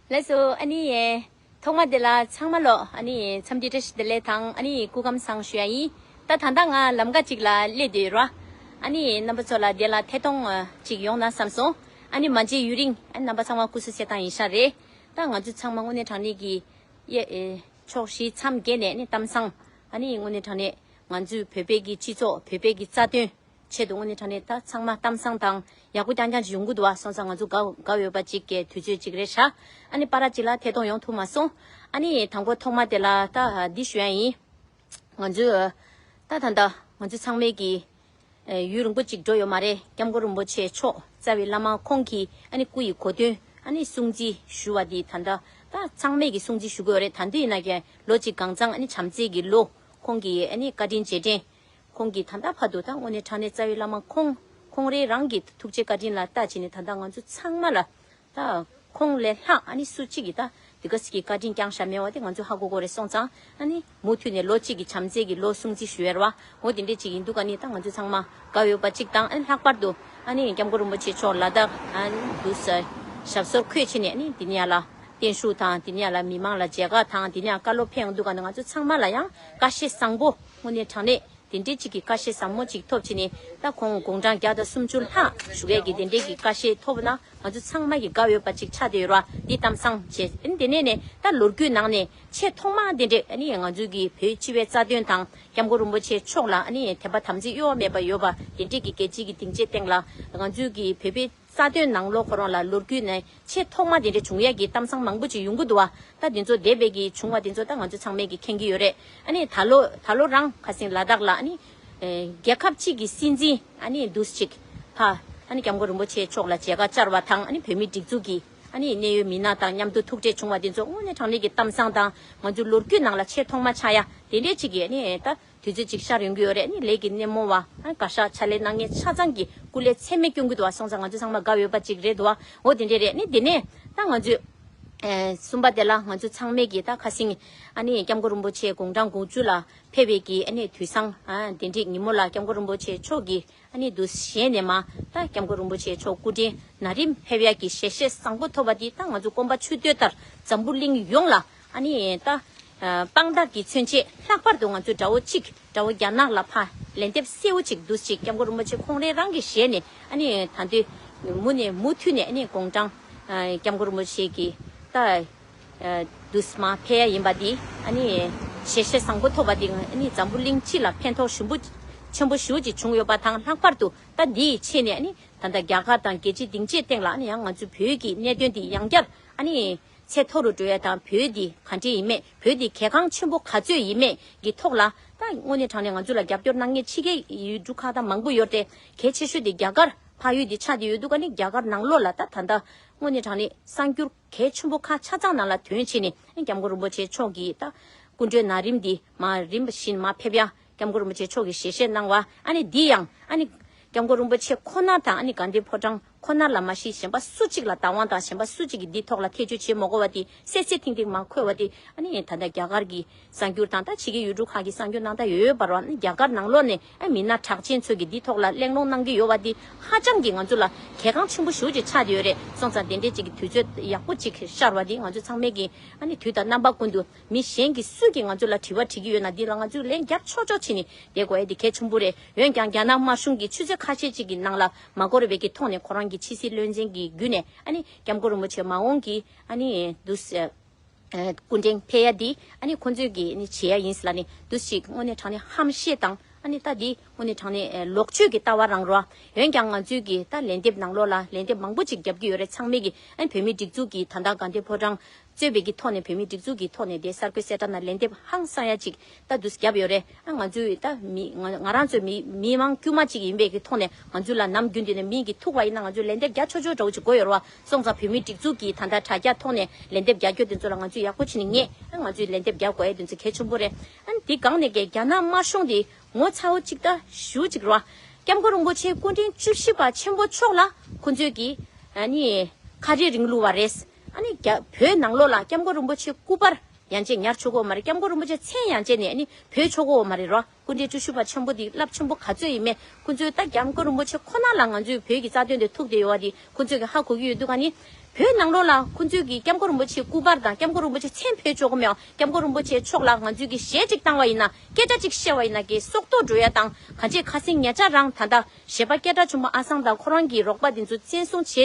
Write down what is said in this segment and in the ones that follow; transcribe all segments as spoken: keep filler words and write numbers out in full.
ལགས་སོ། ཨ་ནི་ཐོག་མ་དེ་ལ་ཚང་མ་ལོ་ཨ་ནི་འཚམས་འདྲི་བཀྲ་ཤིས་བདེ་ལེགས་དང་ཨ་ནི་སྐུ་ཁམས་བཟང་ཞུ་ཡ་ཡིན། ད་ད་ལྟ་ང་ལམ་ཀ་ཅིག་ལ་སླེབས་བསྡད་ཡོད་ར། ཨ་ནི་རྣམ་པ་ཚོ་ལ་དེ་ལ་ཐད་གཏོང་ཅིག་ཡོང་ན་བསམ་སོང་། ཨ་ནི་མ་མཇལ་ཡུན་རིང་ཨ་ནི་རྣམ་པ་ཚང་མ་སྐུ་གཟུགས་གསལ་ཐང་ཡིན་ཤག་རེད། ད་ང་ཚོ་ཚང་མ་དངོས་གནས་དྲང་གནས་ཀྱི་ཡེ་ཨེ་ཕྱོགས་བཞི་མཚམས་བརྒྱད་ནས་ཨ་ནི་གཏམ་བཟང་ཨ་ནི་དངོས་གནས་དྲང་གནས་ང་ཚོའི་བོད་པའི་གི་སྤྱི་ཚོགས་བོད་པའི་གི་རྩ་དོན་ཆེད་དུ་དངོས་གནས་དྲང་གནས་ད་ཚང་མ་གཏམ་བཟང་དང་ཡག་པོ་རྐྱང་རྐྱང་ཅིག་ཡོང་གི་འདུག་བ། སོང་ཙང་ང་ཚོ་དགའ་དགའ་ཡོད་པ་ཅིག་གི་དུས་ཚོད་ཅིག་རེད་ཤག་ཨ་ནི་པ་ར་ཅིག་ལ་ཐད་གཏོང་ཡོང་ཐུབ་མ་སོང་། ཨ་ནི་དང་པོ་ཐོག་མ་དེ་ལ་ད་འདི་ཞུ་ཡ་ཡིན། ང་ཚོས་ད་ད་ལྟ་ང་ཚོ་ཚང་མས་ཀྱི་ཡུན་རིང་པོ་ཅིག་འགྲོ་ཡོད་མ་རེད། སྐྱབས་མགོན་རིན་པོ་ཆེ་མཆོག་རྩ་བའི་བླ་མ་ཁོང་གི་ཨ་ནི་སྐུ་ཡི་གོ་སྟོན་ཨ་ནི་སྲུང་བརྩི་ཞུ་བ་འདི་ད་ལྟ་ད་ཚང་མས་ཀྱི་སྲུང་བརྩི་ཞུ་དགོས་རེད། ད་འདི་ཡིན་ན་ཀྱང་ལོ་གཅིག་གང་ཚང་ཨ་ནི་བྱམས་བརྩེ་གི་ལོ། ཁོང་གི་ཨ་ནི་བཀའ་དྲིན་རྗེས་དྲན། ཁོང་གིས་ད་ལྟ་བར་དུ་ད་དངོས་གནས་དྲང་གནས་རྩ་བའི་བླ་མ་ཁོང་ཁོང་རེ་རང་གི་ཐུགས་རྗེ་བཀའ་དྲིན་ལ་ལྟ་བྱས་ནས་ད་ལྟ་ང་ཚོ་ཚང་མ་ལ་ད་ཁོང་ལས་ལྷག་ཨ་ནི་སུ་གཅིག་གིས་ད་དེ་ག་ཟིག་གི་བཀའ་དྲིན་བསྐྱངས་བཞག་མེད་པ་དེ་ང་ཚོ་ཧ་གོ་གོ་རེད། སོང་ཙང་ཨ་ནི་མུ་མཐུད་ནས་ལོ་གཅིག་གི་བྱམས་བརྩེ་གི་ལོ་སྲུང་བརྩི་ཞུ་ཡ་རེད་བ། འོ་དེ་འདྲས་ཅིག་ཡིན་འདུག་ག་ནི་ད་ང་ཚོ་ཚང་མ་དགའ་འོས་པ་གཅིག་དང་ཨ་ནི་ལྷག་པར་དུ་ཨ་ནི་སྐྱབས་མགོན་རིན་པོ་ཆེ་མཆོག་ལ་དྭགས་ཨ་ནི་དུ་ས་ཞབས་སོར་འཁོད་བྱས་ནས་ཨ་ནི་དེ་ནས་ཡ་ལ་བརྟན་བཞུགས་དང་དེ་ནས་ཡ་ལ་མི་མང་ལ་མཇལ་ཁ་དང་དེ་ནས་ཡ་བཀའ་སློབ་ཕེབས་འདུག་ག་ནི་ང་ཚོ་ཚང་མ་ལ་ཡང་བཀའ་བཤད་བཟང་པོ་དངོས་གནས་དྲང་གནས། དེ་འདྲའི་ཅིག་གི་བཀའ་བཤད་ཟབ་མོ་ཅིག་ཐོབ་ཕྱིན་ནས་ད་ཁོང་དགུང་གྲངས་བརྒྱ་དང་སུམ་ཅུ་ལྷག་བཞུགས་ཡས་ཀྱི་དེ་འདྲའི་གི་བཀའ་བཤད་ཐོབ་ན་ང་ཚོ་ཚང་མ་གི་དགའ་འོས་པ་ཅིག་ཆགས་བསྡད་ཡོད་ར། འདི་གཏམ་བཟང་བྱས། ཨ་ནི་དེ་ནས་ནས་ད་ལོ་རྒྱུས་ནང་ནས་ཆེས་ཐོག་མ་དེ་འདྲས་ཨ་ནི་ང་ཚོའི་གི་བོད་སྤྱི་པའི་རྩ་དོན་དང་སྐྱབས་མགོན་རིན་པོ་ཆེ་མཆོག་ལ་ཨ་ནི་དད་པ་དམ་ཚིག་གཡོ་བ་མེད་པ་ཡོད་པ་དེ་འདྲས་ཀྱི་རྒྱལ་སྤྱིའི་གི་སྡིངས་ཆའི་སྟེང་ལ་ང་ཚོའི་གི་བོད་པའི་རྩ་དོན་ནང་ལོགས་ཁོ་རང་ལ་ལོ་རྒྱུས་ནས་ཆེས་ཐོག་མ་དེ་འདྲ་བྱུང་ཡས་ཀྱི་གཏམ་བཟང་མང་པོ་ཅིག་ཡོང་གི་འདུག་བ། ད་དེ་ཚོ་འདས་པའི་གི་བྱུང་བ་དེ་ཚོ་ད་ང་ཚོ་ཚང་མས་ཀྱི་མཁྱེན་གྱི་ཡོད་རེད། ཨ་ནི་ད་ལོ་ད་ལོ་རང་ཁ་སང་ལ་དྭགས་ལ་ཨ་ནི་ཨེ་རྒྱལ་ཁབ་གཅིག་གི་སྲིད་འཛིན་ཨ་ནི་འདུག་ཅིག་ཕ་ཨ་ནི་སྐྱབས་མགོན་རིན་པོ་ཆེ་མཆོག་ལ་མཇལ་ཁ་བཅར་བ་དང་ཨ་ནི་བོད་མིའི་སྒྲིག་འཛུགས་ཀྱི་ཨ་ནི་གནད་ཡོད་མི་སྣ་དང་མཉམ་དུ་ཐུག་འཕྲད་བྱུང་བ་དེ་ཚོ་དངོས་གནས་དྲང་གནས་ཀྱི་གཏམ་བཟང་དང་ང་ཚོའི་ལོ་རྒྱུས་ནང་ལ་ཆེས་ཐོག་མ་ཆགས་ཡ་དེ་འདྲས་ཅིག་གི་ཨ་ནི་ད། དུས་ཚོད་ཅིག་ཤར་ཡོང་གི་ཡོད་རེད། ཨ་ནི་ལས་ཀྱི་སྣེ་མོ་བ་ཨ་ནི་བཀའ་ཤག་ཕྱག་ལས་གནང་མཁན་ཆ་ཚང་གི་སྐུ་ལས་ཚད་མེད་སྐྱོན་གྱི་འདུག་བ། སོང་ཙང་ང་ཚོ་ཚང་མ་དགའ་འོས་པ་ཅིག་རེད་འདུག་བ། འོ་དེ་འདྲས་རེད། ཨ་ནི་དེ་ནས་ད་ང་ཚོས་ཨེ་གསུམ་པ་དེ་ལ་ང་ཚོ་ཚང་མས་ཀྱི་ད་ཁ་སང་ཨ་ནི་སྐྱབས་མགོན་རིན་པོ་ཆེ་དགུང་གྲངས་དགུ་བཅུ་ལ་ཕེབས་པའི་གི་ཨ་ནི་དུས་བཟང་ཨ་དེ་འདྲས་ཉིན་མོ་ལ་སྐྱབས་མགོན་རིན་པོ་ཆེ་མཆོག་གི་ཨ་ནི་འདུག་ཞལ་ནས་མ་ད་སྐྱབས་མགོན་རིན་པོ་ཆེ་མཆོག་སྐུ་ཕྲེང་ན་རིམ་ཕེབས་ཡག་གི་ཞལ་བཞེས་བཟང་པོ་ཐོབ་པ་འདི་ད་ང་ཚོ་སྐོམ་པ་ཆུ་འདོད་ལྟར་འཛམ་བུ་གླིང་ཡོངས་ལ་ཨ་ནི་ད་དཔང་རྟགས་ཀྱི་མཚོན་བྱེད། ལྷག་པར་དུ་ང་ཚོ་དགྲ་བོ་གཅིག་དགྲ་བོ་རྒྱ་ནག་ལ་ཕ་ལན་འདེབས་གསལ་བོ་ཅིག་འདུག་ཅིག་སྐྱབས་མགོན་རིན་པོ་ཆེ་ཁོང་རང་རང་གི་ཞལ་ནས་ཨ་ནི་ད་འདོད་མུ་ནས་མུ་མཐུད་ནས་ཨ་ནི་དགུང་གྲངས་སྐྱབས་མགོན་རིན་པོ་ཆེ་གི་ད་འདུག་མ་ཕེབས་ཡ་ཡིན་པ་འདི་ཨ་ནི་ཞལ་བཞེས་བཟང་པོ་ཐོབ་པ་འདི་ཨ་ནི་འཛམ་བུ་གླིང་སྤྱི་ལ་ཕན་ཐོགས་ཞུམ་པོ་ཆེན་པོ་ཞེ་པོ་ཅིག་བྱུང་ཡོད་པ་དང་། ལྷག་པར་དུ་ད་འདིའི་ཆེད་ནས་ཨ་ནི་ད་ལྟ་རྒྱ་གར་དང་རྒྱལ་སྤྱིའི་སྡིངས་ཆའི་སྟེང་ལ་ཨ་ནི་ཡང་ང་ཚོའི་བོད་ཀྱི་གནད་དོན་འདི་ཡང་བསྐྱར་ཨ་ནི་ཚད་མཐོ་རུ་འགྲོ་ཡ་དང་། བོད་འདི་ག་འདྲས་ཡིན་མེད། བོད་འདི་གལ་འགངས་ཆེན་པོ་ག་ཚོད་ཡིན་མེད་ཀྱི་ཐོག་ལ་ད་དངོས་གནས་དྲང་གནས་ང་ཚོ་ལ་རྒྱབ་སྐྱོར་གནང་མཁན་ཕྱི་རྒྱལ་ཡུལ་གྲུ་ཁག་དང་མང་པོ་ཡོད་རེད། གལ་ཆེ་ཤོས་དེ་རྒྱ་གར་ཕ་ཡུལ་འདི་ཆགས་བསྡད་ཡོད་འདུག་ག་ནི་རྒྱ་གར་ནང་ལོགས་ལ་ད་ད་ལྟ་དངོས་གནས་དྲང་གནས་གསར་འགྱུར་གལ་ཆེན་པོ་ཁག་ཆ་ཚང་ནང་ལ་ཐོན་བྱས་ནས་སྐྱབས་མགོན་རིན་པོ་ཆེ་མཆོག་གིས་ད་སྐུ་མགྲོན་ན་རིམ་འདི་མ་རིམ་བཞིན་མ་ཕེབས་ཡ། སྐྱབས་མགོན་རིན་པོ་ཆེ་མཆོག་གིས་ཞལ་བཞེས་གནང་བ། ཨ་ནི་འདི་ཡང་ཨ་ནི་སྐྱབས་མགོན་རིན་པོ་ཆེ་ཁོ་ན་དང་ཨ་ནི་དགའ་ལྡན་ཕོ་བྲང་ཁོ་ན་ལ་མ་གཞི་གཞན་པ་སུ་གཅིག་ལ་བདག་དབང་དང་གཞན་པ་སུ་གཅིག་གིས་འདི་ཐོག་ལ་ཐེ་བྱུས་བྱེད་མ་དགོས་པ་དེ་གསལ་གསལ་ཐིང་ཐིང་མ་འཁོད་པ་དེ། ཨ་ནི་ད་ལྟ་རྒྱ་གར་གྱི་གསར་འགྱུར་དང་ད་ཕྱི་རྒྱལ་ཡུལ་གྲུ་ཁག་གི་གསར་འགྱུར་ནང་ད་ཡོད་ཡོད་པ་རེད་བ། ཨ་ནི་རྒྱ་གར་ནང་ལོགས་ནས་ཨ་མི་སྣ་གྲགས་ཅན་ཚོ་གིས་འདི་ཐོག་ལ་གླེང་སློང་གནང་གི་ཡོད་པ་དེ་ཧ་ཅང་གི་ང་ཚོ་ལ་གལ་འགངས་ཆེན་པོ་ཞེ་པོ་ཅིག་ཆགས་བསྡད་ཡོད་རེད། སོང་ཙང་དེ་འདྲའི་ཅིག་གི་དུས་ཚོད་ཡག་པོ་ཅིག་ཤར་བ་དེ་ང་ཚོ་ཚང་མས་ཀྱི་ཨ་ནི་དུས་དང་རྣམ་པ་ཀུན་ཏུ་མི་གཞན་གྱིས་སུས་ཀྱིས་ང་ཚོ་ལ་དྲི་བ་དྲི་གི་ཡོད་ན་འདི་ལ་ང་ཚོས་ལན་རྒྱབ་ཆོག་ཆོག་བྱས་ནས་བསྡད་དགོས་ཡ་དེ་གལ་ཆེན་པོ་རེད། འོན་ཀྱང་རྒྱ་ནག་དམར་གཞུང་གིས་ཆུ་ཚོད་ཁ་ཤས་ཅིག་གི་ནང་ལ་མ་འགོར་བའི་གི་ཐོག་ནས་ཁོ་རང་གི་ཕྱི་སྲིད་བློན་ཆེན་གྱི་བརྒྱུད་ནས་ཨ་ནི་སྐྱབས་མགོན་རིན་པོ་ཆེ་མ་འོངས་ཀྱི་ཨ་ནི་འདུག་སེ་སྐུ་ཕྲེང་ཕེབས་ཡ་འདི་ཨ་ནི་ཁོང་ཚོས་ཀྱིས་ཨ་ནི་བྱེད་ཡ་ཡིན་ཟེར་ལབ་ནས་འདུག་ཅིག་དངོས་གནས་དྲང་གནས་ཧམ་བཤད་དང་། ཨ་ནི་ད་འདི་དངོས་གནས་དྲང་གནས་ལོག་སྤྱོད་ཀྱི་ལྟ་བ་རང་རོ། འོན་ཀྱང་ང་ཚོས་ཀྱིས་ད་ལན་འདེབས་ནང་ལོགས་ལ་ལན་འདེབས་མང་པོ་ཅིག་རྒྱབ་ཀྱི་ཡོད་རེད། ཚང་མས་ཀྱིས་ཨ་ནི་བོད་མིའི་སྒྲིག་འཛུགས་ཀྱི་ད་ལྟ་དགའ་ལྡན་ཕོ་བྲང་གཙོས་པའི་གི་ཐོག་ནས་བོད་མིའི་སྒྲིག་འཛུགས་ཀྱི་ཐོག་ནས་དེ་གསར་འགོད་གསལ་བསྒྲགས་ནང་ལན་འདེབས་ཧང་སང་ཡ་ཅིག་ད་འདུག་བརྒྱབ་ཡོད་རེད། ཨ་ང་ཚོས་ད་མི་ང་ང་རང་ཚོའི་མི་མི་མང་དཀྱུས་མ་ཅིག་ཡིན་པའི་གི་ཐོག་ནས་ང་ཚོ་ལ་ནམ་རྒྱུན་དུ་ནས་མི་གི་ཐུག་པ་ཡིན་ན་ང་ཚོས་ལན་འདེབས་རྒྱག་ཆོག་ཆོག་འདྲ་བོ་ཅིག་དགོས་ཡོད་རེད་བ། སོང་ཙང་བོད་མིའི་སྒྲིག་འཛུགས་ཀྱི་ད་ལྟ་དྲ་རྒྱ་ཐོག་ནས་ལན་འདེབས་རྒྱག་རྒྱུ་དེ་ཚོ་ལ་ང་ཚོས་ཡག་པོ་བྱས་ནས་ངེས། ཨ་ང་ཚོས་ལན་འདེབས་རྒྱག་དགོས་ཡ་དེ་ཚོ་གལ་ཆེན་པོ་རེད། ཨ་འདི་སྒང་ནས་ཀྱི་རྒྱ་ནག་དམར་གཞུང་དེ་ངོ་ཚ་བོ་ཅིག་ད་ཞུ་ཅིག་རེད་བ། སྐྱབས་མགོན་རིན་པོ་ཆེ་སྐུ་ཕྲེང་བཅུ་བཞི་པ་ཆེན་པོ་མཆོག་ལ་ཁོ་ཚོས་ཀྱི་ཨ་ནི་ཁ་རས་རིང་ལུགས་པ་རེད། ཨ་ནི་རྒྱ་བོད་ནང་ལོགས་ལ་སྐྱབས་མགོན་རིན་པོ་ཆེ་སྐུ་པར་ ཡང་ཅིག་ཉར་ཆོག་གོ་མ་རེད། སྐྱབས་མགོན་རིན་པོ་ཆེ་མཚན་ཡང་ཅིག་ནས་ནི་བོད་ཆོག་གོ་མ་རེད་རོ། སྐུ་ཕྲེང་བཅུ་བཞི་པ་ཆེན་པོ་འདི་རླབས་ཆེན་པོ་ག་ཚོད་ཡིན་མེད་ཁོང་ཚོས་ད་སྐྱབས་མགོན་རིན་པོ་ཆེ་ཁོ་ན་ལ་ང་ཚོས་བོད་ཀྱི་རྩ་དོན་དེ་ཐུག་བསྡད་ཡོད་པ་འདི་ཁོང་ཚོས་ཀྱི་ཧ་གོ་གི་ཡོད་འདུག་ག་ནི། བོད་ནང་ལོགས་ལ་ཁོང་ཚོས་ཀྱི་སྐྱབས་མགོན་རིན་པོ་ཆེ་སྐུ་པར་དང་སྐྱབས་མགོན་རིན་པོ་ཆེ་མཚན་བོད་ཆོག་གོ་མེད། སྐྱབས་མགོན་རིན་པོ་ཆེ་མཆོག་ལ་ང་ཚོས་ཀྱི་གཞས་ཅིག་བཏང་བ་ཡིན་ན་སྐད་སྒྲ་ཅིག་བཤད་པ་ཡིན་ན་ཀྱི་སྲོག་ཐོག་འགྲོ་ཡ་དང་གང་ཅི་ཁ་སེང་ཉེ་ཆར་རང་ད་ལྟ་གཞས་པ་སྐད་གྲགས་ཆེན་པོ་ཨ་སང་དང་ཁོ་རང་གི་རོགས་པ་འདི་ཚོ་བཙན་བཟུང་བྱས་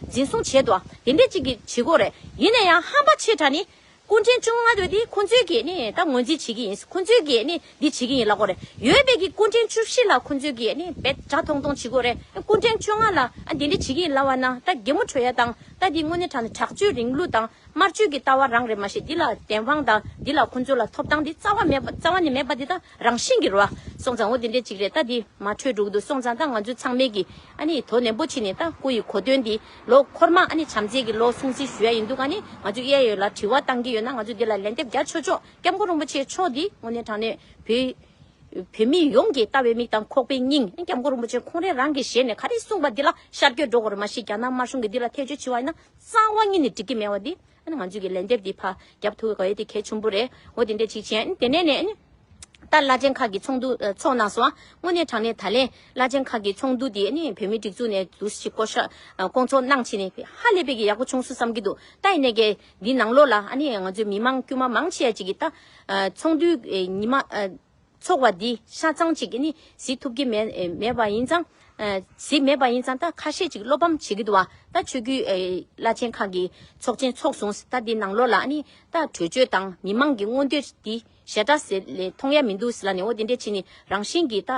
འཛིན་བཟུང་བྱས་འདུག་དེ་འདྲས་ཅིག་གི་བྱེད་སྒོ་རེད། ཡིན་ན་ཡང་ཧམ་པ་ཆེ་དྲགས་ནི། སྐུ་ཕྲེང་བཅོ་ལྔ་དེ་ཁོང་ཚོས་ཀྱིས་ནི་ད་ངོས་འཛིན་བྱེད་ཀྱི་ཡིན། ཁོང་ཚོས་ཀྱིས་ནི་འདི་བྱེད་ཀྱི་ཡིན་ལབ་དགོས་རེད། ཡོད་པའི་གི་སྐུ་ཕྲེང་བཅུ་བཞི་ལ་ཁོང་ཚོས་ཀྱིས་ནི་བེད་སྒྲ་ཐོང་ཐོང་བྱེད་དགོས་རེད། སྐུ་ཕྲེང་བཅོ་ལྔ་ལ་ཨ་འདི་འདྲ་བྱེད་ཀྱི་ཡིན་ལབ་པ་ན་ད་གད་མོ་བྲོ་ཡ་དང་ད་འདི་དངོས་གནས་དྲང་ནས་དྲག་སྤྱོད་རིང་ལུགས་དང་དམར་སྤྱོད་ཀྱི་ལྟ་བ་རང་རེད་མ་གཞི་འདི་ལ་བདེན་དཔང་དང་འདི་ལ་ཁོང་ཚོ་ལ་ཐོབ་ཐང་འདི་རྩ་བ་མེད་པ་རྩ་བ་ནས་མེད་པ་འདི་ད་རང་བཞིན་གྱི་རེད་བ། སོང་ཙང་འོ་འདི་འདྲ་ཅིག་རེད། ད་འདི་མ་འཕྲོད་འགྲོ་གི་འདུག་སོང་ཙང་ད་ང་ཚོ་ཚང་མས་ཀྱིས་ཨ་ནི་དོ་ནན་པོ་བྱས་ནས་ད་སྐུ་ཡི་གོ་སྟོན་འདི་ལོ་འཁོར་མ་ཨ་ནི་བྱམས་བརྩེ་གི་ལོ་སྲུང་བརྩི་ཞུ་ཡ་ཡིན་འདུག་ཨ་ནི་ང་ཚོ་གཡས་གཡོན་ལ་དྲི་བ་བཏང་གི་ཡོད་ན་ང་ཚོ་འདི་ལ་ལན་འདེབས་རྒྱག་ཆོག་ཆོག་སྐྱབས་མགོན་རིན་པོ་ཆེ་མཆོག་འདི་དངོས་གནས་དྲང་གནས་བོད་བོད་མི་ཡོངས་ཀྱི་ལྟ་བའི་མིག་དང་ཁོག་པའི་སྙིང་། སྐྱབས་མགོན་རིན་པོ་ཆེ་ཁོང་རང་རང་གི་ཞལ་ནས་ག་རེ་གསུངས་པ་འདི་ལ་ཤར་བསྐྱོད་འགྲོ་དགོས་རེད་མ་གཞི་རྒྱ་ནག་དམར་གཞུང་གིས་འདི་ལ་ཐེ་བྱུས་བྱས་པ་ཡིན་ན་རྩ་བ་ཉིད་ནས་འགྲིག་གི་མེད་པ་འདི་ཨ་ནི་ང་ཚོས་ཀྱི་ལན་འདེབས་འདི་ཕར་རྒྱབ་ཐུབ་དགོས་ཡ་དེ་གལ་ཆེན་པོ་རེད། འོ་དེ་འདྲ་ཅིག་བྱས་ཨ་ནི་དེ་ནས་ནས་ཨ་ནི་ད་བླ་ཆེན་ཁག་གི་ཚོགས་འདུ་ཨ་ཚོགས་གནང་སོང་ཨ། དངོས་གནས་དྲང་གནས་ད་ལན་བླ་ཆེན་ཁག་གི་ཚོགས་འདུ་དེ་ཨ་ནི་བོད་མིའི་སྒྲིག་འཛུགས་ནས་འདུ་ཞིག་བསྐོ་བཞག་ཨ་བསྐོང་ཚོགས་གནང་བྱས་ནས་ཧ་ལས་པའི་གི་ཡག་པོ་བྱུང་སོང་བསམ་གྱི་འདུག་ད་ཡིན་ནའི་གི་འདི་ནང་ལོགས་ལ་ཨ་ནི་ང་ཚོའི་མི་མང་དཀྱུས་མ་མང་ཆེ་བ་ཅིག་གིས་ད་ཨ་ཚོགས་འདུའི་ཨ་ཉི་མ་ཨ་ཚོགས་པ་འདི་ཆ་ཚང་ཅིག་ནི་གཟིགས་ཐུབ་ཀྱི་མེད་མེད་པ་ཡིན་ཙང་། གཟིགས་མེད་པ་ཡིན་ཙང་ད་ཁ་ཤས་ཅིག་བློ་ཕམ་བྱེད་ཀྱི་འདུག་བ། ད་ཆོས་བརྒྱུད་བླ་ཆེན་ཁག་གི་ཚོགས་ཆེན་ཚོགས་སོང་། ད་འདི་ནང་ལོགས་ལ་ནི་ད་གྲོས་ཆོད་དང་མི་མང་གི་མངོན་འདོད་འདི་ཞེ་དྲག་ཟེར་ལས་མཐོང་ཡ་མི་འདུག་ཟེར་ལ་ནི་འོ་དེ་འདྲས་བྱས་ནི་རང་བཞིན་གྱི་ད་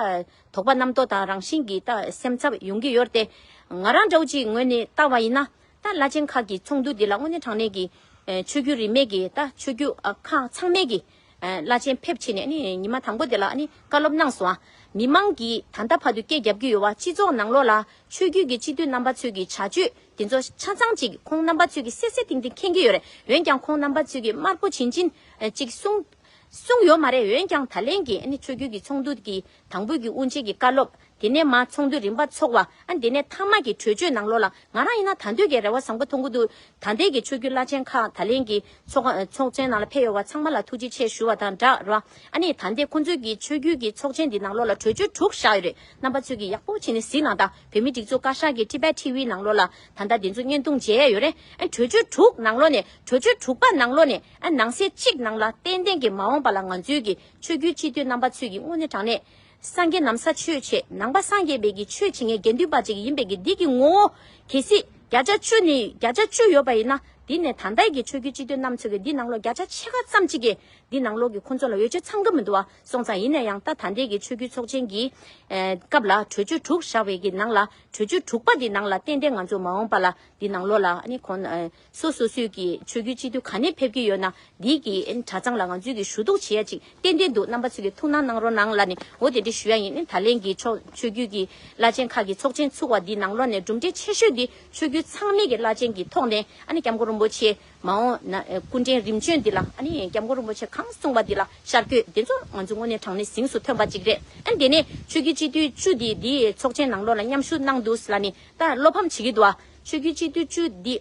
དོགས་པ་རྣམ་རྟོག་དང་རང་བཞིན་གྱི་ད་སེམས་འཚབ་ཡོང་གི་ཡོད་རེད་དེ། ང་རང་འདྲ་བོ་ཅིག་ངོས་ནས་ལྟ་བ་ཡིན་ན། ད་བླ་ཆེན་ཁག་གི་ཚོགས་འདུ་འདི་ལ་དངོས་གནས་དྲང་གནས་ཀྱི་ཨ་ཆོས་བརྒྱུད་རིས་མེད་ཀྱི་ད་ཆོས་བརྒྱུད་ཨ་ཁག་ཚང་མས་ཀྱི་ཨ་བླ་ཆེན་ཕེབས་བྱས་ནས་ནི་ཉི་མ་དང་པོ་དེ་ལ་ནི་བཀའ་སློབ་གནང་སོང་ཨ། མི་མང་གིས་ད་ལྟ་བར་དུ་སྐད་རྒྱབ་ཀྱི་ཡོད་པ་སྤྱི་ཚོགས་ནང་ལོགས་ལ་ཆོས་བརྒྱུད་ཀྱི་སྤྱི་འཐུས་རྣམ་པ་ཚོས་ཀྱི་བྱ་སྤྱོད་དེ་ཚོ་ཆ་ཚང་ཅིག་ཁོང་རྣམ་པ་ཚོས་ཀྱི་གསལ་གསལ་ཐིང་ཐིང་མཁྱེན་གྱི་ཡོད་རེད། འོན་ཀྱང་ཁོང་རྣམ་པ་ཚོས་ཀྱི་དམར་པོ་བྱིན་ཅིན་ཨ་ཅིག་གསུང་གསུང་ཡོད་མ་རེད། འོན་ཀྱང་ད་ལན་གྱི་ཨ་ནི་ཆོས་བརྒྱུད་ཀྱི་ཚོགས་འདུ་གི་དང་པོའི་གི་དབུ་འབྱེད་ཀྱི་བཀའ་སློབ། དེ་ནས་མར་ཚོགས་འདུ་རིམ་པ་ཚོགས་པ། ཨ་དེ་ནས་མཐའ་མ་གི་གྲོས་ཆོད་ནང་ལོགས་ལ་ང་རང་ཡིན་ན་ད་འདོད་ཀྱི་རེ་བ་བཟང་པོ་མཐོང་གི་འདུག་ད་ལྟའི་གི་ཆོས་བརྒྱུད་བླ་ཆེན་ཁག་ད་ལན་གྱི་ཚོགས་ཚོགས་ཆེན་ནང་ལ་ཕེབས་ཡོད་པ་ཚང་མ་ལ་ཐུགས་རྗེ་ཆེ་ཞུ་བ་དང་སྦྲགས་རོ། ཨ་ནི་ད་ལྟའི་ཁོང་ཚོའི་གི་ཆོས་བརྒྱུད་ཀྱི་ཚོགས་ཆེན་འདི་ནང་ལོགས་ལ་གྲོས་ཆོད་དྲུག་བཞག་ཡོད་རེད། རྣམ་པ་ཚོས་ཀྱི་ཡག་པོ་བྱས་ནས་གཟིགས་གནང་དང་། བོད་མི་སྒྲིག་འཛུགས་བཀའ་ཤག་གི་Tibet TV ནང་ལོགས་ལ་ད་ལྟ་དེ་ཚོ་བརྙན་ཐུང་མཇལ་ཡ་ཡོད་རེད། ཨ་གྲོས་ཆོད་དྲུག་ནང་ལོགས་ནས་གྲོས་ཆོད་དྲུག་པ་ནང་ལོགས་ནས་ཨ་ནང་གསེས་གཅིག་ནང་ལ་ཏན་ཏན་གྱི་མ་འོངས་པ་ལ་ང་ཚོའི་གི་ཆོས་བརྒྱུད་སྤྱི་འཐུས་རྣམ་པ་ཚོས་ཀྱི་དངོས་གནས་དྲང་གནས། སངས་རྒྱས་ནམ་མཁའ་ཆོས་བྱེད་ནང་པ་སངས་རྒྱས་པའི་གི་ཆོས་བྱེད་མཁན་དགེ་འདུན་པ་ཅིག་ཡིན་པའི་གི་འདི་གི་ངོ་བོ་གལ་སྲིད་བརྒྱ་ཆ་བཅུ་ནས་བརྒྱ་ཆ་བཅུ་ཡོད་པ་ཡིན་ན། འདི་ནས་ད་ལྟའི་གི་ཆོས་བརྒྱུད་སྤྱི་འཐུས་རྣམ་ཚོ་གི་འདི་ནང་ལོགས་བརྒྱ་ཆ་ཕྱེད་ཀ་ཙམ་ཅིག་གི་འདི་ནང་ལོགས་ཀྱི་ཁོང་ཚོ་ལ་འོས་ཆོས་ཚང་གི་མི་འདུག་བ། སོང་ཙང་ཡིན་ན་ཡང་ད་ད་ལྟའི་གི་ཆོས་བརྒྱུད་ཚོགས་ཆེན་གྱི་ཨ་སྐབས་ལ་གྲོས་ཆོད་དྲུག་བཞག་པའི་གི་ནང་ལ་གྲོས་ཆོད་དྲུག་པ་འདི་ནང་ལ་ཏན་ཏན་ང་ཚོ་མ་འོངས་པ་ལ་འདི་ནང་ལོགས་ལ་ཨ་ནི་ཁོང་ཨ་སོ་སོ་སོའི་གི་ཆོས་བརྒྱུད་སྤྱི་འཐུས་ག་ནས་ཕེབས་ཀྱི་ཡོད་ན། འདི་གི་ཨ་ནི་གྲྭ་ཚང་ལ་ང་ཚོས་ཀྱི་ཞུ་གཏུག་བྱེད་ཡ་ཅིག་ཏན་ཏན་འདུག་རྣམ་པ་ཚོས་ཀྱི་ཐུགས་སྣང་གནང་རོགས་གནང་ལབ་ནས་འོ་དེ་འདྲ་ཞུ་ཡ་ཡིན། ཨ་ནི་ད་ལན་གྱི་ཆོས་ཆོས་བརྒྱུད་ཀྱི་བླ་ཆེན་ཁག་གི་ཚོགས་ཆེན་ཚུགས་པ་འདི་ནང་ལོགས་ནས་གྲུབ་འབྲས་ཆེ་ཤོས་འདི་ཆོས་བརྒྱུད་ཚང་མའི་གི་བླ་ཆེན་གྱི་ཐོག་ནས་ཨ་ནི་སྐྱབས་མགོན་རིན་པོ་ཆེ་མ་འོངས་ན་ཨ་སྐུ་ཕྲེང་རིམ་བྱོན་འདི་ལ་ཨ་ནི་སྐྱབས་མགོན་རིན་པོ་ཆེ་གང་གསུངས་པ་འདི་ལ་ཤར་བསྐྱོད་འདི་ཚོ་ང་ཚོ་དངོས་གནས་དྲང་གནས་གཟེངས་སུ་ཐོན་པ་ཅིག་རེད། ཨ་ནི་དེ་ནས་ཆོས་བརྒྱུད་སྤྱི་འཐུས་བཅུ་འདི་འདིའི་ཚོགས་ཆེན་ནང་ལོགས་ལ་མཉམ་ཞུགས་གནང་འདུག་ལབ་ནི་ད་བློ་ཕམ་བྱེད་ཀྱི་འདུག་ཨ། ཆོས་བརྒྱུད་སྤྱི་འཐུས་བཅུ་འདི་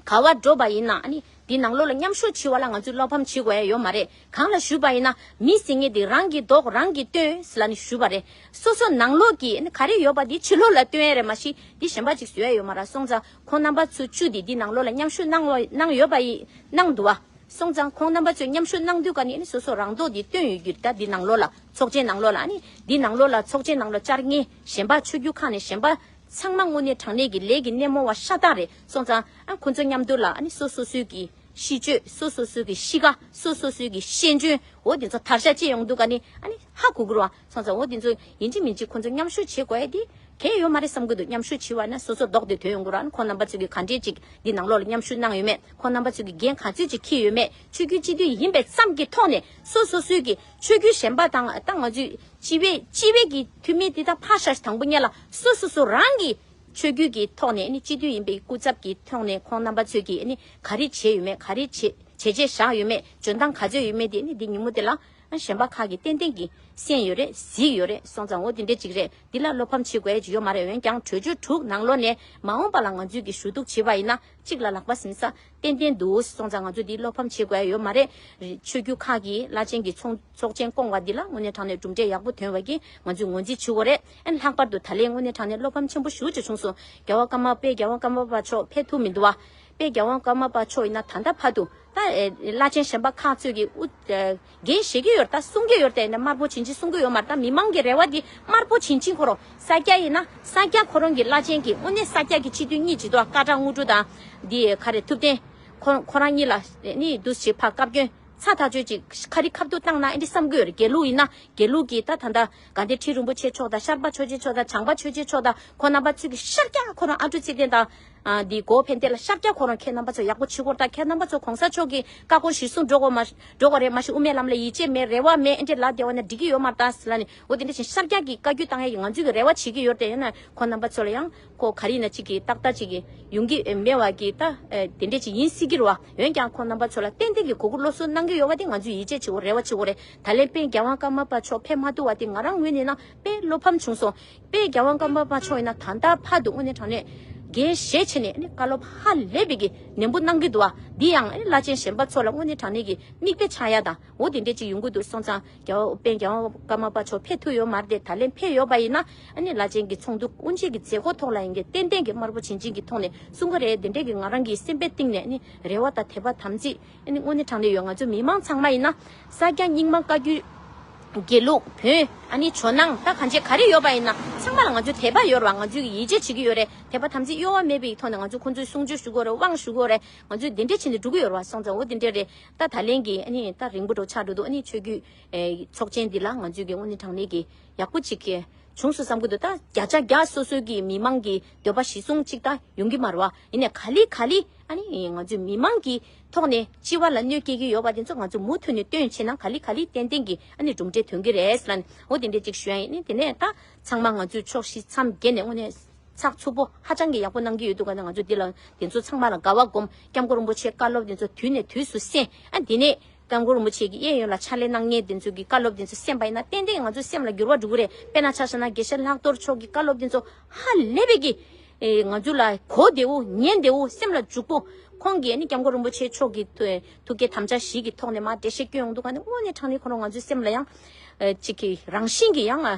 ག་བ་འགྲོ་བ་ཡིན་ན་ཨ་ནི་འདི་ནང་ལོགས་ལ་མཉམ་ཞུགས་བྱེད་པ་ལ་ང་ཚོས་བློ་ཕམ་བྱེད་དགོས་ཡ་ཡོད་མ་རེད། གང་ལ་ཞུས་པ་ཡིན་ན་མི་ཟེར་མཁན་འདི་རང་གི་མདོག་རང་གིས་སྟོན་ཟེར་ལབ་ནས་ཞུས་པ་རེད། སོ་སོ་ནང་ལོགས་ཀྱི་ཨ་ནི་ག་རེ་ཡོད་པ་འདི་ཕྱི་ལོགས་ལ་སྟོན་ཡ་རེད་མ་གཞི་འདི་གཞན་པ་ཅིག་བཟོ་ཡ་ཡོད་མ་རེད། སོང་ཙང་ཁོང་རྣམ་པ་ཚོ་བཅུ་འདི་འདི་ནང་ལོགས་ལ་མཉམ་ཞུགས་གནང་བ་གནང་ཡོད་པ་ཡིན་གནང་འདུག་བ། སོང་ཙང་ཁོང་རྣམ་པ་ཚོས་མཉམ་ཞུགས་གནང་དུས་ཀ་ནས་ཨ་ནི་སོ་སོ་རང་མདོག་འདི་སྟོན་ཡོད་རྒྱུ་རེད། ད་འདི་ནང་ལོགས་ལ་ཚོགས་ཆེན་ནང་ལོགས་ལ་ཨ་ནི་འདི་ནང་ལོགས་ལ་ཚོགས་ཆེན་ནང་ལ་བཅར་མཁན་གཞན་པ་ཆོས་བརྒྱུད་ཁག་ནས་གཞན་པ་ཚང་མ་དངོས་གནས་དྲང་གནས་ཀྱི་ལས་ཀྱི་སྣེ་མོ་བ་ཤ་སྟག་རེད། སོང་ཙང་ཨ་ཁོང་ཚོ་མཉམ་དུ་ལ་ཨ་ནི་སོ་སོ་སོའི་གི་གཤིས་སྤྱོད། སོ་སོ་སོའི་གི་གཤིས་ཀ། སོ་སོ་སོའི་གི་ཤེས་འཇོན། འོ་དེ་ཚོ་དར་ཤ་ཅིག་ཡོང་དུས་ཀ་ནི་ཨ་ནི་ཧ་གོ་གི་རེད་བ། སོང་ཙང་འོ་དེ་ཚོ་ཡིན་གཅིག་མིན་གཅིག་ཁོང་ཚོ་མཉམ་ཞུགས་བྱེད་དགོས་ཡ་དེ་གལ་ཡོད་མ་རེད་བསམ་གི་འདུག་མཉམ་ཞུགས་བྱེད་པ་ན་སོ་སོ་ལྡོག་སྟེ་ཐོན་ཡོང་གི་རེད། ཨ་ནི་ཁོང་རྣམ་པ་ཚོ་གི་ག་འདྲས་ཅིག་འདི་ནང་ལོགས་ལ་མཉམ་ཞུགས་གནང་ཡོད་མེད། ཁོང་རྣམ་པ་ཚོ་གི་འགན་ག་ཚོད་ཅིག་འཁྱེར་ཡོད་མེད། ཆོས་བརྒྱུད་སྤྱི་འཐུས་ཡིན་པའི་བསམ་གྱི་ཐོག་ནས་སོ་སོ་སོའི་གི་ཆོས་བརྒྱུད་གཞན་པ་དང་ད་ང་ཚོའི་སྤྱི་པའི་སྤྱི་པའི་གི་འཐུས་མི་དེ་དག་ཕར་བཞག་དང་པོ་ཉིད་ལ་སོ་སོ་སོ་རང་གི་ཆོས་བརྒྱུད་ཀྱི་ཐོག་ནས་ནི་སྤྱི་འཐུས་ཡིན་པའི་སྐུ་ཚབ་ཀྱི་ཐོག་ནས་ཁོང་རྣམ་པ་ཚོས་ཀྱིས་ནི་ག་རེ་བྱས་ཡོད་མེད། ག་རེ་བྱས་བྱས་རྗེས་བཞག་ཡོད་མེད། འཇོན་ཐང་ག་ཚོད་ཡོད་མེད་དེ་ནི་འདི་ཉིན་མོ་དེ་ལ་གཞན་པ་ཁག་གིས་ཏན་ཏན་གྱིས་ གསན་ཡོད་རེད། གཟིགས་ཡོད་རེད། སོང་ཙང་འོ་དེ་འདྲས་ཅིག་རེད། འདི་ལ་བློ་ཕམ་བྱེད་དགོས་ཡ་ཅིག་ཡོད་མ་རེད། འོན་ཀྱང་གྲོས་ཆོད་དྲུག་ནང་ལོགས་ནས་མ་འོངས་པ་ལ་ང་ཚོས་ཀྱི་ཞུ་གཏུག་བྱེད་པ་ཡིན་ན་གཅིག་ལ་ལག་པ་ཟིན་ས་ཏན་ཏན་འདུག་སོང་ཙང་ང་ཚོས་འདི་བློ་ཕམ་བྱེད་དགོས་ཡ་ཡོད་མ་རེད། ཆོས་བརྒྱུད་ཁག་གི་བླ་ཆེན་གྱི་ཚོགས་ཚོགས་ཆེན་བསྐོང་བ་འདི་ལ་དངོས་གནས་དྲང་གནས་གྲུབ་འབྲས་ཡག་པོ་ཐོན་པ་གི་ང་ཚོས་ངོས་འཛིན་བྱེད་དགོས་རེད། ཨན་ལྷག་པར་དུ་ད་ལན་དངོས་གནས་དྲང་གནས་བློ་ཕམ་ཆེན་པོ་ཞེ་ཅིག་བྱུང་སོང་། རྒྱལ་བ་ཀརྨ་པའི་རྒྱལ་བ་ཀརྨ་པ་མཆོག་ཕེབས་ཐུབ་མི་འདུག་བ། དཔལ་རྒྱལ་དབང་ཀརྨ་པ་མཆོག་ཡིན་ན་ད་ལྟ་བར་དུ་ད་ཨེ་བླ་ཆེན་གཞན་པ་ཁག་ཚོས་ཀྱི་དབུ་ཨེ་འགན་བཞེས་ཀྱི་ཡོད་རེད། ད་གསུང་གི་ཡོད་རེད། དེ་ནས་དམར་པོ་བྱིན་ཅིག་གསུང་གི་ཡོད་མ་རེད། ད་མི་མང་གི་རེ་བ་འདི་དམར་པོ་བྱིན་ཅིག་ཁོ་རང་ས་སྐྱ་ཡིན་ན་ས་སྐྱ་ཁོ་རང་གི་བླ་ཆེན་གྱི་དངོས་གནས་ས་སྐྱ་གི་སྤྱི་འཐུས་གཉིས་ཅིག་འདུག་སྐ་བྲག་དངོས་གྲུབ་དང་འདི་ག་རེ་ཐུབ་བསྟན་ཁོ་ཁོ་རང་གཉིས་ལ་ནི་འདུག་ཅིག་ཕར་བཀའ་བཀྱོན་ཚ་ཐག་ཆོད་ཅིག་ཁ་རི་ཁ་ཐུག་བཏང་ན་ཨེ་འདྲ་བསམ་གྱི་ཡོད་རེད། དགེ་ལུགས་ཡིན་ན་དགེ་ལུགས་ཀྱི་ད་ད་ལྟ་དགའ་ལྡན་ཁྲི་རིན་པོ་ཆེ་མཆོག་དང་ཤར་པ་ཆོས་རྗེ་མཆོག་དང་བྱང་པ་ཆོས་རྗེ་མཆོག་དང་ཁོང་རྣམ་པ་ཚོས་ཀྱི་ཤར་རྒྱག་ཁོ་རང་ཨ་འབྲུ་ཚེ་བརྟན་དང་། ཨ་འདི་གོ་ཕན་བདེ་ལ་ཤར་རྒྱག་ཁོ་རང་ཁྱེད་རྣམ་པ་ཚོ་ཡག་པོ་བྱེད་དགོས། ད་ཁྱེད་རྣམ་པ་ཚོ་གོང་ས་མཆོག་གི་བཀའ་དགོངས་གཞིར་བཟུང་འགྲོ་དགོས་མ་འགྲོ་དགོས་རེད། མ་གཞི་དབུ་མའི་ལམ་ལ་ཡིད་ཆེས་མེད་རེ་བ་མེད་ཨེ་འདྲས་ལབ་བསྡད་པ་ན་འགྲིག་གི་ཡོད་མ་རེད་ཟེར་ལབ་ནས། འོ་དེ་འདྲ་བཞིན་ཤར་རྒྱག་གི་བཀའ་བཀྱོན་བཏང་ཡ་ཡི་ང་ཚོས་ཀྱི་རེ་བ་བྱེད་ཀྱི་ཡོད་རེད། ཡིན་ན་ཁོང་རྣམ་པ་ཚོ་ལ་ཡང་ཁོ་ག་རེ་ཡིན་ན་གཅིག་གི་ཏག་ཏག་གཅིག་གི་ཡོང་གི་མེད་པ་གི་ད་དེ་འདྲས་ཅིག་ཡིན་སྲིད་ཀྱི་རེད་བ། འོན་ཀྱང་ཁོང་རྣམ་པ་ཚོ་ལ་ཏན་ཏན་གྱི་གུས་བཀུར་སློབ་གསོ་གནང་གི་ཡོད་པ་དེ་ང་ཚོས་ཡིད་ཆེས་བྱེད་དགོས་རེ་བ་བྱེད་དགོས་རེད། ད་ལན་དཔལ་རྒྱལ་དབང་ཀརྨ་པ་མཆོག་ཕེབས་མ་ཐུབ་པ་དེ་ང་རང་ངོས་ནས་ན་དཔེ་བློ་ཕམ་བྱུང་སོང་། དཔལ་རྒྱལ་དབང་ཀརྨ་པ་མཆོག་ཡིན་ན་ད་ལྟ་བར་དུ་དངོས་གནས་དྲང་གནས་འགན་བཞེས་བྱས་ནས་ཨ་ནི་བཀའ་སློབ་ཧ་ལས་པའི་གི་ནན་པོ་གནང་གི་འདུག་བ། འདི་ཡང་ཨ་ནི་བླ་ཆེན་གཞན་པ་ཚོ་ལ་དངོས་གནས་དྲང་གནས་ཀྱི་མིག་དཔེ་ཆགས་ཡ་དང་འོ་དེ་འདྲས་ཅིག་ཡོང་གི་འདུག་སོང་ཙང་རྒྱལ་བ་དཔལ་རྒྱལ་དབང་ཀརྨ་པ་མཆོག་ཕེབས་ཐུབ་ཡོད་མ་རེད་དེ། ད་ལན་ཕེབས་ཡོད་པ་ཡིན་ན་ཨ་ནི་བླ་ཆེན་གྱི་ཚོགས་འདུ་དབུ་འབྱེད་ཀྱི་མཛད་སྒོ་ཐོག་ལ་ཡིན་གྱི་ཏན་ཏན་གྱི་དམར་པོ་བྱིན་ཅན་གྱི་ཐོག་ནས་གསུང་གི་རེད། དེ་འདྲས་ཀྱི་ང་རང་གི་སེམས་པའི་གཏིང་ནས་ཨ་ནི་རེ་བ་དང་དད་པ་དམ་ཚིག་ཨ་ནི་དངོས་གནས་དྲང་གནས་ཡོད། ང་ཚོ་མི་མང་ཚང་མ་ཡིན་ན་ས་སྐྱ་རྙིང་མ་བཀའ་བརྒྱུད། དགེ་ལུགས་བོན་ཨ་ནི་ཇོ་ནང་ད་གང་ཅི་ག་རེ་ཡོད་པ་ཡིན་ན་ཚང་མ་ལ་ང་ཚོས་དད་པ་ཡོད་རེད་བ། ང་ཚོས་ཡིད་ཆེས་བྱེད་ཀྱི་ཡོད་རེད། དད་པ་དམ་ཚིག་གཡོ་བ་མེད་པའི་ཐོག་ནས་ང་ཚོས་ཁོང་ཚོའི་གསུང་ཆོས་ཞུ་དགོས་རེད། དབང་ཞུ་དགོས་རེད། ང་ཚོས་འདི་འདྲས་བྱས་ནས་འགྲོ་གི་ཡོད་རེད་བ། སོང་ཙང་འོ་འདི་འདྲས་རེད། ད་ད་ལན་གྱི་ཨ་ནི་ད་རིང་པོ་འགྲོ་ཆགས་འགྲོ་འདུག་ཨ་ནི་ཆོས་བརྒྱུད་ཨེ་ཚོགས་ཆེན་འདི་ལ་ང་ཚོས་ཀྱི་དངོས་གནས་དྲང་གནས་ཀྱི་ཡག་པོ་ཅིག་གི་བྱུང་སོང་བསམ་གྱི་འདུག་ད་བརྒྱ་ཆ་བརྒྱ་སོ་སོའི་གི་མི་མང་གི་འདོད་པ་གཞི་བཟུང་ཅིག་ད་ཡོང་གི་མ་རེད་བ། ཡིན་ནའི་ག་ལེ་ག་ལེ་ཨ་ནི་ང་ཚོའི་མི་མང་གི་ཐོག་ནས་སྤྱི་པ་ལ་གནོད་སྐྱེལ་གྱི་ཡོད་པ་དེ་ཚོ་ང་ཚོ་མུ་མཐུད་ནས་སྟོན་བྱས་ན་ག་ལེ་ག་ལེ་ཏན་ཏན་གྱི་ཨ་ནི་གྲུབ་འབྲས་ཐོན་གྱི་རེད་ཟེར་ལབ་ནས་འོ་དེ་འདྲས་ཅིག་ཞུ་ཡ་ཡིན། ཨ་ནི་དེ་ནས་ད་ཚང་མ་ང་ཚོས་ཕྱོགས་བཞི་མཚམས་བརྒྱད་ནས་དངོས་གནས་ཚགས་ཚུད་པོ་ཧ་ཅང་གི་ཡག་པོ་གནང་གི་ཡོད་འདུག་ག་ནས་ང་ཚོ་འདི་ལ་དེ་ཚོ་ཚང་མ་ལ་དགའ་བ་སྒོམ། སྐྱབས་མགོན་རིན་པོ་ཆེའི་བཀའ་སློབ་དེ་ཚོ་དུས་ནས་དུས་སུ་གསན། ཨ་དེ་ནས་སྐྱབས་མགོན་རིན་པོ་ཆེ་གི་གཡས་གཡོན་ལ་ཕྱག་ལས་གནང་མཁན་དེ་ཚོ་གི་བཀའ་སློབ་དེ་ཚོ་གསན་པ་ཡིན་ན་ཏན་ཏན་ང་ཚོའི་སེམས་ལ་འགྱུར་བ་འགྲོ་གི་རེད། དཔེར་ན་ཆ་བཞག་ན་དགེ་བཤེས་ལྷག་རྡོར་མཆོག་གི་བཀའ་སློབ་དེ་ཚོ་ཧ་ལས་པའི་གི་ཨེ་ང་ཚོ་ལ་གོ་བདེ་བོ་ཉན་བདེ་བོ་སེམས་ལ་འཇུག་པོ། ཁོང་གིས་ནི་སྐྱབས་མགོན་རིན་པོ་ཆེ་མཆོག་གི་ཐུགས་ཐུགས་བསྐྱེད་དམ་བཅའ་བཞི་གི་ཐོག་ནས་མར་འགྲེལ་བཤད་སྐྱོན་ཡོང་འདུག་ག་ནི་དངོས་གནས་དྲང་གནས་ཁོ་རང་ང་ཚོའི་སེམས་ལ་ཡང་ཨེ་གཅིག་གི་རང་བཞིན་གྱི་ཡང་ཨེ་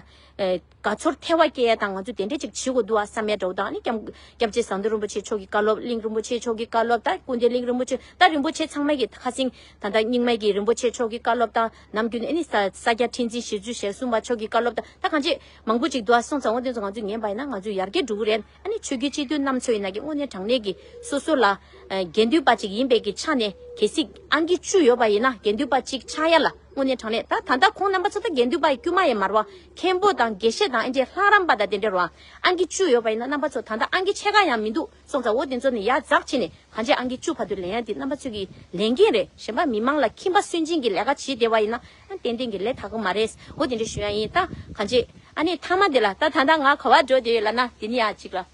དགའ་ཚོར་ཐལ་བ་སྐྱེ་ཡ་དང་ང་ཚོ་དེ་འདྲས་ཅིག་བྱེད་དགོས་འདུག་ཨ་བསམ་ཡ་འདྲ་བོ་དང་ནི་སྐྱབས་སྐྱབས་རྗེ་ཟམ་གདོང་རིན་པོ་ཆེ་མཆོག་གི་བཀའ་སློབ། གླིང་རིན་པོ་ཆེ་མཆོག་གི་བཀའ་སློབ་དང་ཀུན་མཁྱེན་གླིང་རིན་པོ་ཆེ་ད་རིན་པོ་ཆེ་ཚང་མ་གི་ཁ་སེང་ད་ལྟ་རྙིང་མ་གི་རིན་པོ་ཆེ་མཆོག་གི་བཀའ་སློབ་དང་ནམ་རྒྱུན་ནི་ས་ས་སྐྱ་ཁྲི་འཛིན་ཞི་འཚོ་ཞལ་གསུམ་པ་མཆོག་གི་བཀའ་སློབ་དང་ད་གང་ཅི་མང་པོ་ཅིག་འདུག་ཨ། སོང་ཙང་འོ་དེ་ཚོ་ང་ཚོས་ཉན་པ་ཡིན་ན་ང་ཚོ་ཡར་རྒྱས་འགྲོ་གི་རེད། ཨ་ནི་ཆོས་བརྒྱུད་སྤྱི་འཐུས་རྣམ་ཚོ་ཡིན་ན་གི་དངོས་གནས་དྲང་གནས་ཀྱི་སོ་སོ་ལ་ཨ་དགེ་འདུན་པ་ཅིག་ཡིན་པའི་གི་ཆ་ནས་གལ་སྲིད་ཨང་ཀི་བཅུ་ཡོད་པ་ཡིན་ན་དགེ་འདུན་པ་གཅིག་ཆགས་ཡ་ལ་དངོས་གནས་དྲང་གནས་ད་ད་ལྟ་ཁོང་རྣམ་པ་ཚོ་ད་དགེ་འདུན་པ་ཡི་དཀྱུས་མ་ཡང་མ་རེད་བ། མཁན་པོ་དང་དགེ་བཤེས་དང་ཨེ་འདྲས་ལྷ་རམས་པ་དང་དེ་འདྲས་རེད་བ། ཨང་ཀི་བཅུ་ཡོད་པ་ཡིན་ན་རྣམ་པ་ཚོ་ད་ལྟ་ཨང་ཀི་ཕྱེད་ཀ་ཡང་མི་འདུག་སོང་ཙང་འོ་དེ་ཚོ་ནི་ཡར་འཛེགས་བྱས་ནས་གང་ཅི་ཨང་ཀི་བཅུ་བར་དུ་ལེན་ཡ་དེ་རྣམ་པ་ཚོ་གི་ལས་འགན་རེད། གཞན་པ་མི་མང་ལ་ཁྱིམ་པ་སུན་འབྱིན་གྱི་ལས་ཀ་བྱེད་བསྡད་པ་ཡིན་ན་ཨ་ཏན་ཏན་གྱི་ལས་དག་གི་མ་རེད། འོ་དེ་འདྲས་ཞུ་ཡ་ཡིན། ད་གང་ཅི་ཨ་ནི་མཐའ་མ་དེ་ལ་ད་ད་ལྟ་ང་ག་བ་འགྲོ་བསྡད་ཡོད་ལབ་ན་དེ་ནི་ཡ་གཅིག་ལ།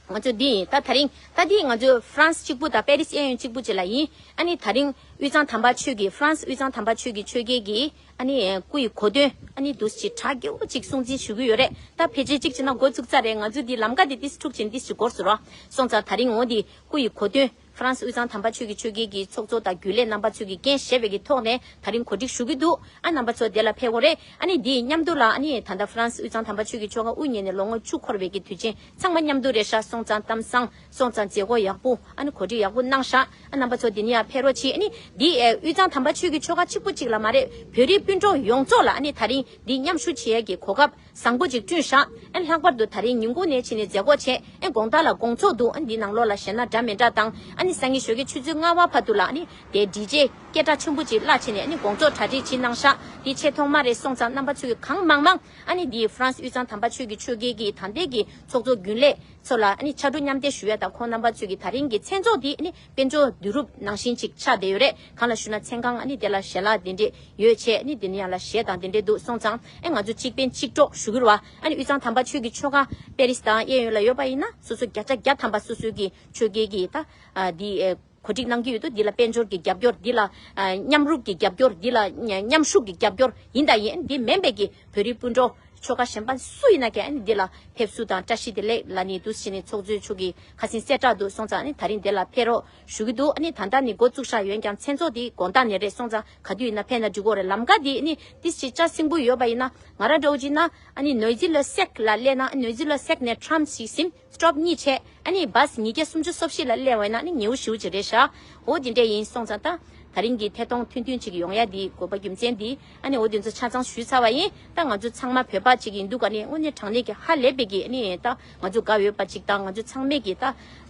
ང་ཚོ་འདི་ཡིན། ད་ད་རིང་ད་འདི་ང་ཚོ་ཧྥ་རན་སི་གཅིག་པུ་དང་པེ་རིས་གཡས་གཡོན་གཅིག་པུ་ཅིག་ལ་ཡིན། ཨ་ནི་ད་རིང་དབུས་གཙང་དམ་པ་ཆོས་ཀྱི་ཧྥ་རན་སི་དབུས་གཙང་དམ་པ་ཆོས་ཀྱི་ཆོས་རྒྱལ་གྱི་ཨ་ནི་སྐུ་ཡི་གོ་སྟོན་ཨ་ནི་འདུག་ཅིག་གྲ་རྒྱས་པོ་ཅིག་སྲུང་བརྩི་ཞུ་གི་ཡོད་རེད། ད་ཕལ་ཆེར་གཅིག་བྱས་ན་འགོ་ཚུགས་ཚར་རེད། ང་ཚོ་འདི་ལམ་ཀ་འདི་ཏིས་འཁྲུག་ཆེན་ཏིས་ཅིག་འགོར་སོང་ར། སོང་ཙང་ད་རིང་འོ་འདི་སྐུ་ཡི་གོ་སྟོན་ཧྥ་རན་སི་དབུས་གཙང་དམ་པ་ཆོས་ཀྱི་ཆོས་རྒྱལ་གྱི་ཚོགས་གཙོ་དང་རྒྱུན་ལས་རྣམ་པ་ཚོས་ཀྱི་འགན་བཞེས་པའི་གི་ཐོག་ནས་ད་རིང་གོ་སྒྲིག་ཞུ་གི་འདུག་ཨ་རྣམ་པ་ཚོ་དེ་ལ་ཕེབས་དགོས་རེད། ཨ་ནི་འདི་མཉམ་དུ་ལ་ཨ་ནི་ད་ལྟ་ཧྥ་རན་སི་དབུས་གཙང་དམ་པ་ཆོས་ཀྱི་ཆོ་ག་དབུ་བརྙེས་ནས་ལོ་ངོ་བཅུ་འཁོར་བའི་གི་དུས་ཆེན་ཚང་མ་མཉམ་དུ་རེད་ཤག་སོང་ཙང་གཏམ་བཟང་སོང་ཙང་མཛད་སྒོ་ཡག་པོ་ཨ་ནི་གོ་སྒྲིག་ཡག་པོ་གནང་ཤག་ཨ་རྣམ་པ་ཚོ་འདི་ནས་ཡར་ཕེབས་རོགས་གྱིས། ཨ་ནི་འདི་ཨེ་དབུས་གཙང་དམ་པ་ཆོས་ཀྱི་ཆོ་ག་གཅིག་པུ་གཅིག་ལ་མ་རེད། བོད་རིགས་སྤུན་གྲོགས་ཡོངས་རྫོགས་ལ་ཨ་ནི་ད་རིང་འདི་མཉམ་ཞུགས་བྱེད་ཡས་ཀྱི་གོ་སྐབས་བཟང་པོ་ཅིག་བསྐྲུན་ཤག་ཨ་ནི་ལྷག་པར་དུ་ད་རིང་ཉིན་གུང་ནས་ཕྱིན་ནས་མཛད་སྒོ་བྱས། ཨ་ནི་དགོང་དག་ལ་དགོང་ཚོགས་འདུག་ཨ་ནི་འདི་ནང་ལོགས་ལ་ཞེད་སྣང་འདྲ་མི་འདྲ་དང་ཨ་ནི་སང་ཉིན་ཞོགས་ཀྱི་ཆུ་ཚོད་ལྔ་པ་བར་དུ་ལ་ཨ་ནི་དེ་ཌི་ཇེ་སྐད་གྲགས་ཆེན་པོ་ཅིག་གླ་བྱས་ནས་ཨ་ནི་དགོང་ཚོགས་གྲ་སྒྲིག་བྱེད་གནང་ཤག་འདི་ཆེས་ཐོག་མ་རེད། སོང་ཙང་རྣམ་པ་ཚོས་ཀྱི་གང་མང་མང་ཨ་ནི་འདི་ཧྥ་རན་སི་དབུས་གཙང་དམ་པ་ཆོས་ཀྱི་ཆོས་རྒྱལ་གྱི་ད་ལྟའི་གི་ཚོགས་གཙོ་རྒྱུན་ལས་ཚོ་ལ་ཨ་ནི་ཕྱག་གྲུ་མཉམ་འདེགས་ཞུ་ཡ་དང་། ཁོང་རྣམ་པ་ཚོས་ཀྱི་ད་རིང་གི་མཚན་ཚོགས་འདི་ཨ་ནི་དཔལ་འབྱོར་བསྡུ་རུབ་ནང་བཞིན་ཅིག་ཆགས་བསྡད་ཡོད་རེད། གང་ལ་ཞུ་ན་མཚན་གང་ཨ་ནི་དེ་ལ་ཞལ་ལག་དེ་འདྲས་ཡོད་བྱས་ཨ་ནི་དེ་ནི་ཡང་ལ་གཞས་དང་དེ་འདྲས་འདུག་སོང་ཙང་ཨ་ང་ཚོ་གཅིག་ཕན་གཅིག་གྲོགས་ཞུ་གི་རེད་བ། ཨ་ནི་དབུས་གཙང་དམ་པ་ཆོས་ཀྱི་ཆོ་ག་པེ་རིས་དང་གཡས་གཡོན་ལ་ཡོད་པ་ཡིན་ན་སོ་སོ་བརྒྱ་ཆ་བརྒྱ་ཐམ་པ་སོ་སོའི་གི་ཆོས་རྒྱལ་གྱི་ད་ཨ་འདི་ཨེ་ གོ་སྒྲིག་གནང་གི་ཡོད་དོ། འདི་ལ་དཔལ་འབྱོར་གྱི་རྒྱབ་སྐྱོར། འདི་ལ་ཨ་མཉམ་རུབ་ཀྱི་རྒྱབ་སྐྱོར། འདི་ལ་མཉམ་ཞུགས་ཀྱི་རྒྱབ་སྐྱོར་ཡིན་དང་ཡིན། འདི་མིན་པའི་གི་བོད་རིགས་སྤུན་གྲོགས་ཆོལ་ཁ་གཞན་པ་སུ་ཡིན་ན་ཀྱང་འདི་ལ་ཕེབས་བསུ་དང་བཀྲ་ཤིས་བདེ་ལེགས་ལབ་ནི་འདུག་སེ་བྱས་ནས་ཚོགས་གཙོས་ཆུ་གི་ཁ་སེང་གསལ་བསྒྲགས་འདུག་སོང་ཙང་ནི་ད་རིང་འདི་ལ་ཕེབས་རོགས་ཞུ་གི་འདུག་ཨ་ནི་ད་ལྟ་ནི་འགོ་བཙུགས་བཞག་ཡོད་ཀྱང་མཚན་ཚོགས་འདི་དགོང་དག་ནས་རེད། སོང་ཙང་ག་དུས་ཡིན་ན་ཕེབས་ན་འགྲིག་གོ་རེད། ལམ་ཀ་འདི་ནི་ཏིས་ཅི་ཅ་སིང་པོ་ཡོད་པ་ཡིན་ན་ང་རང་འདྲ་བོ་ཅིག་ན་ཨ་ནི་ནོའི་ཛི་ལ་སེག་ལ་སླེབས་ན་ནོའི་ཛི་ལ་སེག་ནས་ཊམ་ཞིག་ཟིན་སི་ཊོབ་གཉིས་བྱས། ཨ་ནི་བཱས་ཉིས་བརྒྱ་སུམ་ཅུ་སོ་བཞི་ལ་སླེབས་པ་ཡིན་ན་ཨ་ནི་ཉེ་བོ་ཞེ་པོ་ཅིག་རེད་ཤག་འོ་དེ་འདྲས་ཡིན་སོང་ཙང་ད་ད་རིང་གི་ཐད་གཏོང་ཐུང་ཐུང་ཅིག་ཡོང་ཡ་འདི་དགོས་པ་རྒྱུ་མཚན་འདི་ཨ་ནི་འོ་དེ་ཚོ་ཆ་ཚང་ཞུས་ཚར་བ་ཡིན། ད་ང་ཚོ་ཚང་མ་བོད་པ་ཅིག་ཡིན་དུས་ག་ནས་དངོས་གནས་དྲང་གནས་ཀྱི་ཧ་ལས་པའི་གི་ཨ་ནི་ད་ང་ཚོ་དགའ་འོས་པ་ཅིག་དང་ང་ཚོ་ཚང་མས་ཀྱི་ད་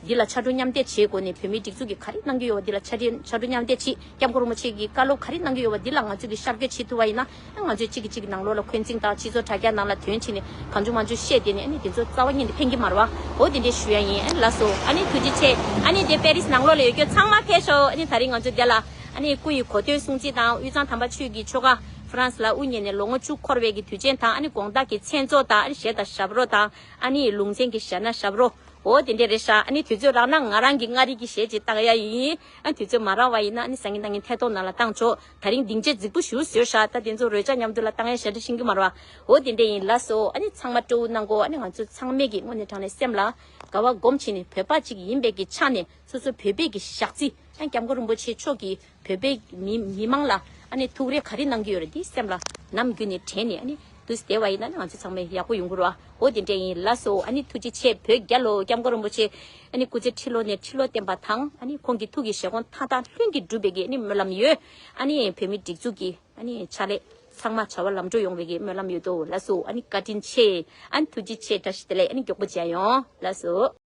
འདི་ལ་ཕྱར་གྲུ་མཉམ་འདེགས་བྱེད་དགོས་ནས་བོད་མིའི་སྒྲིག་འཛུགས་ཀྱི་ག་རེ་གནང་གི་ཡོད་པ་འདི་ལ་ཕྱར་གྲུ་ཕྱར་གྲུ་མཉམ་འདེགས་བྱེད། སྐྱབས་མགོན་རིན་པོ་ཆེ་གི་བཀའ་སློབ་ག་རེ་གནང་གི་ཡོད་པ་འདི་ལ་ང་ཚོས་ཀྱི་ཤར་བསྐྱོད་བྱེད་ཐུབ་པ་ཡིན་ན་ང་ཚོས་གཅིག་གིས་གཅིག་གི་ནང་ལོགས་ལ་འཁོན་འཛིང་དང་སྤྱི་ཚོགས་དྲ་རྒྱ་ནང་ལ་དོན་བྱས་ནས་གང་བྱུང་མང་བྱུང་བཤད་དེ་ནས་ཨ་ནི་དེ་ཚོ་རྩ་བ་ཉིད་ནས་ཕན་གྱི་མ་རེད་བ། འོ་དེ་འདྲས་ཞུ་ཡ་ཡིན། ཨ་ནི་ལགས་སོ། ཨ་ནི་ཐུགས་རྗེ་ཆེ། ཨ་ནི་དེ་པེ་རིས་ནང་ལོགས་ལ་ཡོད་རྒྱུ་ཚང་མ་ཕེབས་ཤོག་ཨ་ནི་ད་རིང་ང་ཚོ་འདི་ལ་ཨ་ནི་སྐུ་ཡི་གོ་སྟོན་སྲུང་བརྩི་དང་དབུས་གཙང་དམ་པ་ཆོས་ཀྱི་ཆོ་ག་ཧྥ་རན་སི་ལ་དབུ་བརྙེས་ནས་ལོ་ངོ་བཅུ་འཁོར་བའི་གི་དུས་ཆེན་དང་ཨ་ནི་དགོང་དག་གི་མཚན་ཚོགས་དང་ཨ་ནི་གཞས་དང་ཞབས་བྲོ་དང་ཨ་ནི་ལུང་ཚན་གྱི་གཞས་སྣ་ཞབས་བྲོ། འོ་དེ་འདྲས་རེད་ཤག་ཨ་ནི་དུས་ཚོད་རག་ན་ང་རང་གི་མངའ་རིས་ཀྱི་གཞས་ཅིག་བཏང་ཡ་ཡིན། ཨ་དུས་ཚོད་མ་རག་པ་ཡིན་ན་ཨ་ནི་སང་ཉིན་གནངས་ཉིན་ཐད་གཏོང་ནང་ལ་བཏང་ཆོག་ད་རིང་སྡིངས་ཆ་རྫིག་པོ་ཞེ་པོ་བཟོས་ཤག་ད་དེ་ཚོ་རོལ་ཆ་མཉམ་དུ་ལ་བཏང་ཡ་ཞེ་དྲག་ཤེས་ཀྱི་མ་རེད་བ། འོ་དེ་འདྲས་ཡིན། ལགས་སོ། ཨ་ནི་ཚང་མ་སྤྲོ་བོ་གནང་གོ་ཨ་ནི་ང་ཚོ་ཚང་མས་ཀྱི་དངོས་གནས་དྲང་གནས་སེམས་ལ་དགའ་བ་སྒོམ་བྱས་ནས་བོད་པ་ཅིག་ཡིན་པའི་གི་ཆ་ནས་སོ་སོ་བོད་པའི་གི་ཞག་རྩི། ཨ་སྐྱབས་མགོན་རིན་པོ་ཆེ་མཆོག་གིས་བོད་པའི་མི་མི་མང་ལ་ཨ་ནི་ཐུགས་རེ་ག་རེ་གནང་གི་ཡོད་རེད་འདི་སེམས་ལ་ནམ་རྒྱུན་ནས་དྲན་ནས་ཨ་ནི་དུས་བདེ་བ་ཡིན་ན་ནི་ང་ཚོ་ཚང་མ་ཡག་པོ་ཡོང་གི་རེད་བ། འོ་དེ་འདྲས་ཡིན། ལགས་སོ། ཨ་ནི་ཐུགས་རྗེ་ཆེ། བོད་རྒྱལ་ལོ། སྐྱབས་མགོན་རིན་པོ་ཆེ་ཨ་ནི་སྐུ་ཚེ་ཁྲི་ལོ་ནས་ཁྲི་ལོ་བརྟན་པ་དང་ཨ་ནི་ཁོང་གི་ཐུགས་ཀྱི་བཞེད་དགོངས་མཐའ་དག་ལྷུན་གྱིས་འགྲུབ་པའི་གི་ཨ་ནི་སྨོན་ལམ་ཡོད། ཨ་ནི་བོད་མི་སྒྲིག་འཛུགས་ཀྱི་ཨ་ནི་ཕྱག་ལས་ཚང་མ་བྱ་བ་ལམ་འགྲོ་ཡོང་བའི་གི་སྨོན་ལམ་ཡོད་དོ། ལགས་སོ། ཨ་ནི་བཀའ་དྲིན་ཆེ། ཨ་ནི་ཐུགས་རྗེ་ཆེ། བཀྲ་ཤིས་བདེ་ལེགས། ཨ་ནི་མགྱོགས་པོ་མཇལ་ཡོང་། ལགས་སོ།